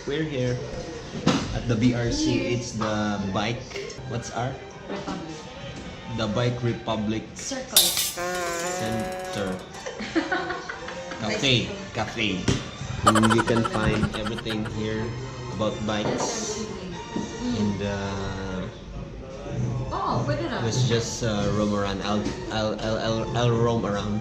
We're here at the BRC. It's the bike. What's R? Republic. The Bike Republic Circle. Center. Cafe. Cafe. You can find everything here about bikes. And Oh, pwede na. let's just roam around. I'll roam around.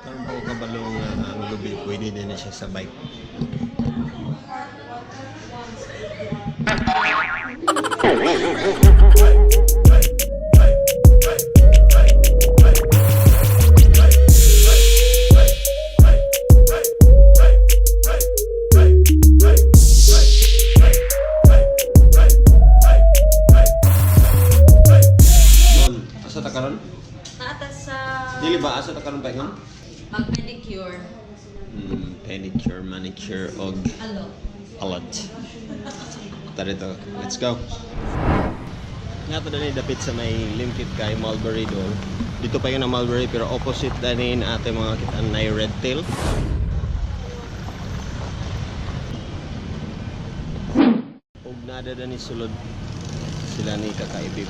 Karon ko kabalo nga ang lubi pwede din na siya sa bike. Mon, asa ta karon? Naatas sa Dili ba asa ta karon pa ingon? mag-pedicure. Pedicure, manicure, og Alo. a lot. Tara dito, let's go. Nga to dali dapit sa may Limkit kay Mulberry doon. Dito pa yun ang Mulberry pero opposite dani na ate mga kitaan na red tail. Og nada dani sulod sila ni kakaibib.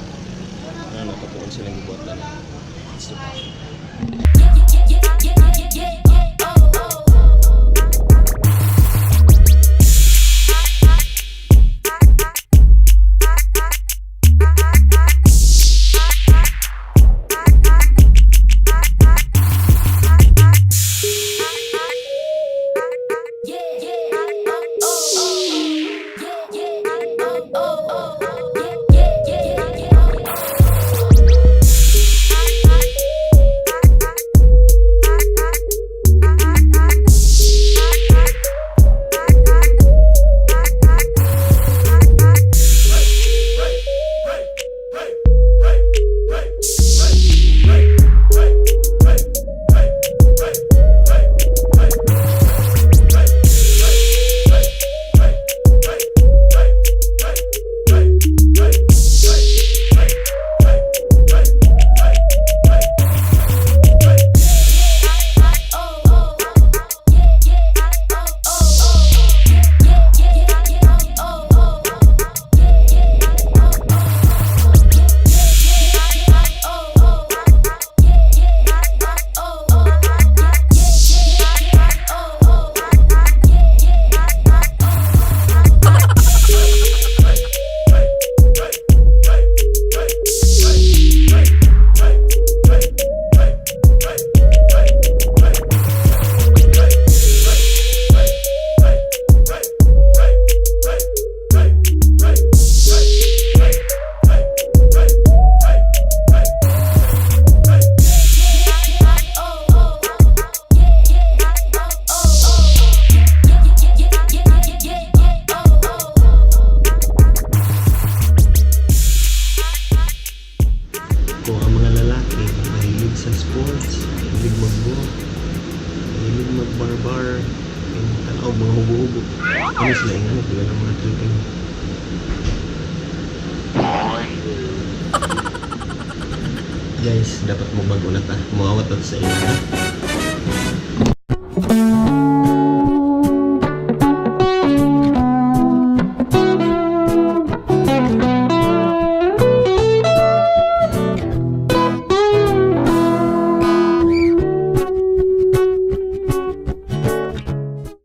Ano natutuon silang gibuhat dani. Let's do it. Kung ang mga lalaki mahilig sa sports, mahilig mag-walk, mahilig mag-barbar, yung tanaw, mga hubo-hubo. Ano sila yung ano, di ba ng mga tripping? Guys, dapat mo bago na ta. Muawat ta sa inyo. Ha?